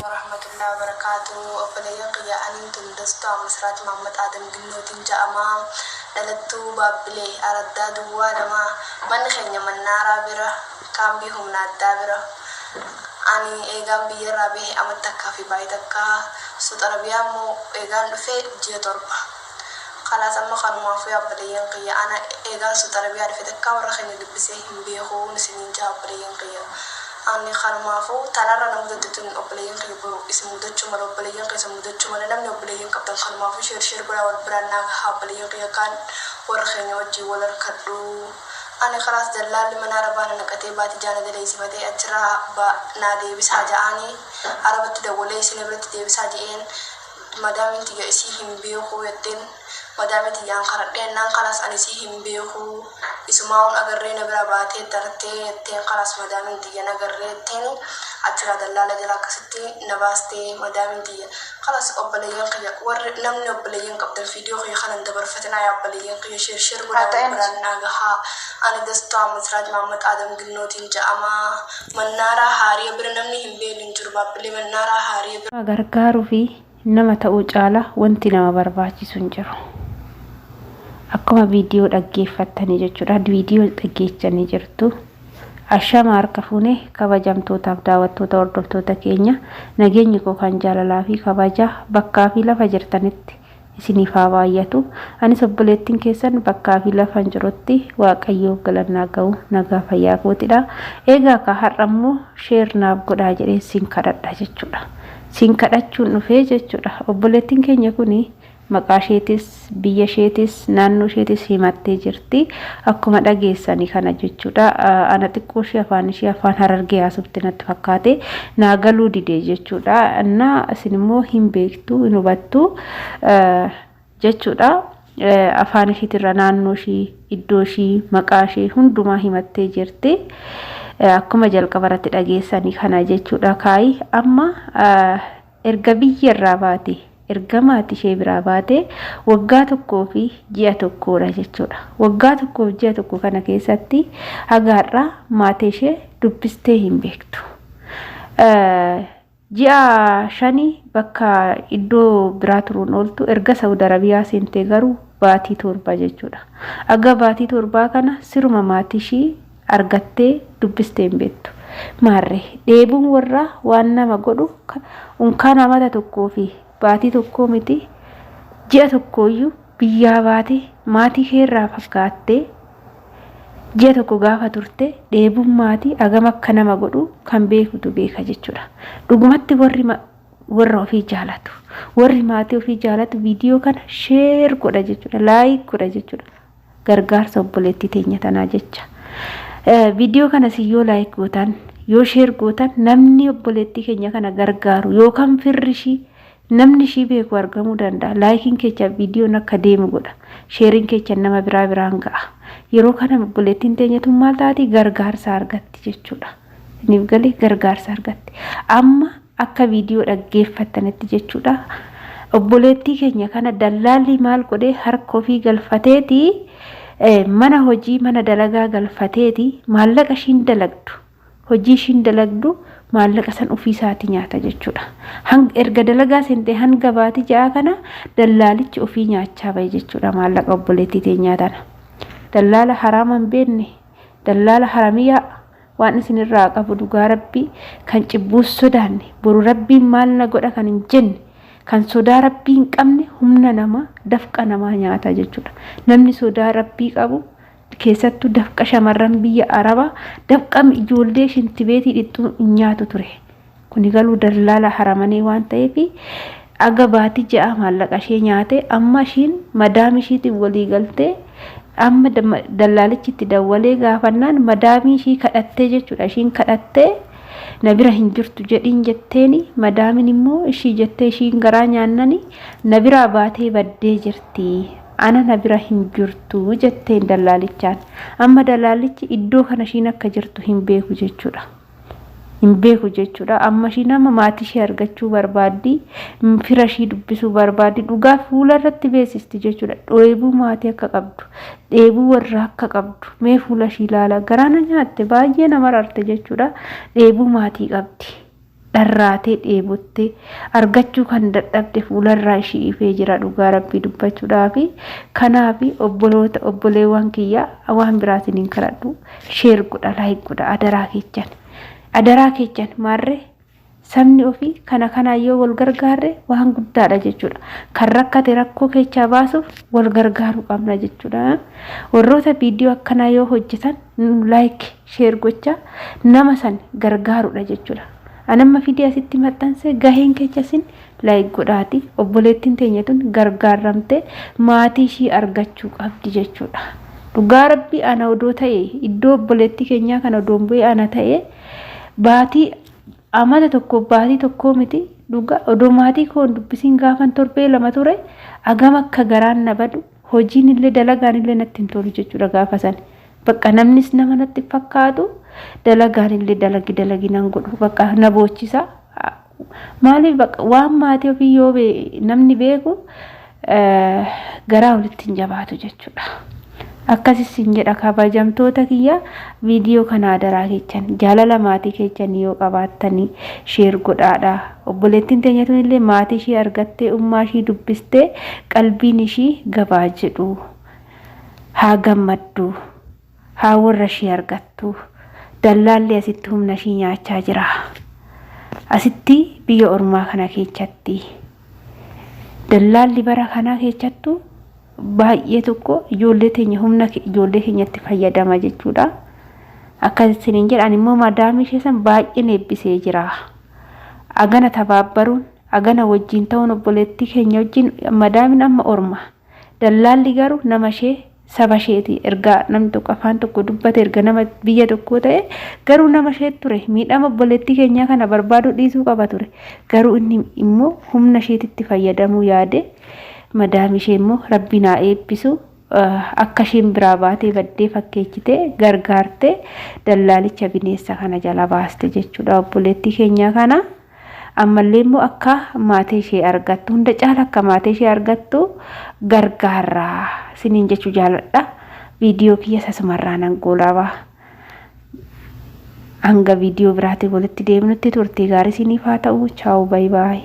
Warahmatullahi wabarakatuh. Obboleeyyan kiyya, aniin tun Dastaa Masraat Mahammad Aadam Ginnootiin ja'ama. Dhalattuu Baabbilee, Araddaa Duwwaa 2. Manni keenya Mannaaraa bira, kaambii humna addaa bira. Ani eegaan biyyarraa bahe amata takkaa fi baay'ee takka. Suud Arabiyaa immoo eegaan dhufe ji'a 7. Kalaas, amma kanumaafuu yaa obboleeyyan kiyya, ana eegaan Suud Arabiyaa dhufe takkaa warra keenya dubbisee hin beekuun isiniin ja'a. Obboleeyyan kiyya, ani kanumaafuu tanarra na mudatte tun, obboleeyyan kiyya, boru isin mudachuu mala, obboleeyyan keessan mudachuu mala. Namni obboleeyyan qabdan kanumaafuu share share godhaa, wal biraan naa gahaa, obboleeyyan kiyya, kaan warra keenya wajjin wal harkadhu. Ani kalaas dallaalli mana arabaa na naqatee baati jaana daleeysifatee achirraa naa deebisaa ja'aanii arabatti dawwalee isin biratti deebisaa je'een. Madaamin tiyya isii hin beekuu jetteen. Madaamii tiyyaan karadhee jennaan, kalaas ani isii hin beekuu, isumaa'uun agarree na bira baatee tartee jetteen. Kalaas madaamin tiyya nagarree jetteeni achirraa dallaala jala akkasitti na baastee madaamin tiyya. Kalaas obboleeyyan kiyya, warri namni obboleeyyan qabdan viidiyoo kiyya kanan dabarfatinaa yaa obboleeyyan kiyya, share share godhaa, wal biraan naa gahaa. Ani Dastaa Masraaj Mahammad Aadam Ginnootiin ja'amaa. Mannaaraa Haariya bira, namni hin beekne hin jiru, Baabbilee Mannaaraa Haariya bira. Nama gargaaruu fi nama ta'uu caala wanti nama barbaachisu hin jiru. Akkuma viidiyoo dhaggeeffattanii jechuudha. Viidiyoo dhaggeessanii jirtu. Ashama harka fuune, kabajamtootaaf daawwattoota, hordoftoota keenya, nageenyi koo kan jaalalaa fi kabaja bakkaa fi lafa jirtanitti isiniif haa baay'atu. Anis obboleettiin keessan bakkaa fi lafa hin jirutti Waaqayyoof galannaa ga'u, nagaa fayyaa kootidha. Egaa ka har'a immoo share naaf godhaa jedhee sin kadhadha jechuudha. Sin kadhachuun dhufee jechuudha. Obboleettiin keenya kuni maqaa isheetis, biyya isheetis, naannoo isheetis himattee jirti. Akkuma dhageessanii kana jechuudha. Ana xiqqoo ishee afaan ishee afaan Harargee haasofte natti fakkaate, naa galuu dide jechuudha. Innaa isin immoo hin beektu, hin hubattu jechuudha. Afaan ishiitirra naannoo ishii, iddoo ishii, maqaa ishee hundumaa himattee jirti. Akkuma jalqaba irratti dhageessanii kana jechuudha. Kaayi amma erga biyya irraa baate, erga maatii ishee biraa baate waggaa 1 fi ji'a 1dha jechuudha. Waggaa 1f ji'a 1 kana keessatti haga har'aa maatii ishee dubbistee hin beektu. Ji'a 5 bakka iddoo biraa turuun ooltu, erga Saudi Arabiyaa seentee garuu baatii 7 jechuudha. Aga baatii 7 kana siruma maatii ishii argattee dubbistee hin beektu. Maarree dheebuun warraa waan nama godhu, unkaan amata 1 fi baatii 1 miti, ji'a tokkooyyuu biyyaa baatee maatii keerraa fagaattee ji'a 1 gaafa turte dheebuun maatii agam akka nama godhu kan beekutu beeka jechuudha. Dhugumatti warri warra ofii jaalatu, warri maatii ofii jaalatu viidiyoo kana share godha jechuudha, like godha jechuudha. Gargaarsa obboleettii teenya tanaa jecha. Viidiyoo kana si yoo like gootan, yoo share gootan, namni obboleettii keenya kana gargaaru yookaan firri ishii, namni ishii beeku argamuu danda'a. Likeiin kecha viidiyoon akka deemu godha. Shareiin kecha nama biraa biraan ga'a. Yeroo kana obboleettiin teenya tun maal taati? Gargaarsa argatti jechuudha. Isiniif galee? Gargaarsa argatti. Amma akka viidiyoo dhaggeeffattanitti jechuudha. Obboleettii keenya kana dallaalli maal godhee, harka ofii galfateeti, mana hojii, mana dalagaa galfateeti, maallaqa ishiin dalagdu, hojii ishiin dalagdu, maallaqa san ofii isaati nyaata jechuudha. Hanga erga dalagaa seentee hanga baatii 6 kana dallaalichi ofii nyaachaa bahe jechuudha maallaqa obboleettii teenyaa tana. Dallaala haraama hin beekne, dallaala haramiyaa waan isinirraa qabu, dhugaa Rabbii kan cibbuus sodaanne, boru Rabbiin maal na godha kan hin jenne, kan sodaa Rabbii hin qabne humna namaa, dafqa namaa nyaata jechuudha. Namni sodaa Rabbii qabu keessattuu dafqa shamarran biyya Arabaa, dafqa ijoollee shintibeetii dhixxuu hin nyaatu ture. Kuni galuu dallaala haramanii waan ta'eef aga baatii 6 maallaqa ishee nyaate. Amma ishiin madaamii ishiitiin walii galtee, amma dallaalichi itti dawwalee gaafannaan madaamii ishii kadhattee jechuudha. Ishiin kadhattee na bira hin jirtu jedhiin jetteeni, madaamiin immoo ishii jettee ishiin garaa nyaannani na biraa baatee baddee jirti. Ana na bira hin jirtu jetteen dallaalichaan. Amma dallaalichi iddoo kana ishiin akka jirtu hin beeku jechuudha. Hin beeku jechuudha. Amma ishiin amma maatii ishee argachuu barbaaddi. Fira ishii dubbisuu barbaaddi. Dhugaa fuula irratti beeksisti jechuudha. Dheebuu maatii akka qabdu, dheebuu warraa akka qabdu. Mee fuula ishii ilaala. Garaa na nyaatte, baay'ee na mararte jechuudha. Dheebuu maatii qabdi. Dharraatee dheebottee argachuu kan dadhabde fuularraa ishii ifee jira dhugaa rabbii dubbachuudhaafi. Kanaafi obboloota obboleewwan kiyya waan biraatiin hin kadhadhu, share godha, like godha, adaraa keechan, adaraa keechan. Maarree sabni ofii kana kanaan yoo wal gargaarre waan guddaadha jechuudha. Kan rakkate rakkoo keechaa baasuuf wal gargaaruu qabna jechuudha. Warroota viidiyoo akkanaa yoo hojjetan like share gochaa nama san gargaaruudha jechuudha. Anamma fidee asitti maxxanse, gaheen kecha isin like godhaati. Obboleettiin teenya tun gargaarramte maatii ishii argachuu qabdi jechuudha. Dhugaa rabbii, ana odoo ta'e, iddoo obboleettii keenyaa kana odoon bu'ee ana ta'e, baatii amata tokko, baatii tokkoo miti, dhugaa odoo maatii koo hin dubbisiin gaafan torbee 2 ture agam akka garaan na badu, hojiin illee dalagaan illee natti hin tolu jechuudha gaafa san. Bakka namnis nama natti fakkaatu, dalagaan illee dalagi dalagi nan godhu, bakka na boochisa. Maaliif? Bakka waan maatii ofii yoo namni beeku garaa walitti hin jabaatu jechuudha. Akkasis sin jedha, kabajamtoota kiyya, viidiyoo kana adaraa keechan, jaalala maatii keechan yoo qabaattanii share godhaadha. Obboleettiin teenya tun illee maatii ishii argattee, ummaa ishii dubbistee, qalbiin ishii gabaa jedhu haa gammaddu, haa warra ishii argattu. Dallaalli asitti humna ishii nyaachaa jira. Asitti biyya ormaa kana keessatti dallaalli bara kanaa keessattuu baay'ee tokko ijoollee teenya humna ijoollee keenyatti fayyadama jechuudha. Akkas isiniin jedhan immoo madaamii ishee san baay'een eebbisee jira. Agana tabaabbaruun, agana wajjin ta'uun, obboleettii keenya wajjin. Madaamin amma orma. Dallaalli garuu nama ishee, saba isheeti. Erga namni tokko afaan tokko dubbate, erga nama biyya tokkoo ta'e, garuu nama ishee ture, miidhama obboleettii keenyaa kana barbaaduu dhiisuu qaba ture. Garuu inni immoo humna isheetitti fayyadamuu yaade. Madaami ishee immoo rabbiin haa eebbisu. Akka isheen biraa baatee baddee fakkeechitee gargaartee dallaalicha bineensa kana jala baaste jechuudha obboleettii keenyaa kana. Ammallee immoo akka maatii ishee argattu, hunda caala akka maatii ishee argattu gargaarraa siniin jechuu jaaladha. Viidiyoo kiyya sasumarraa nan goolaba. Hanga viidiyoo biraatiin walitti deemnutti turtii gaarii siniif haa ta'u. Ciao, bye bye.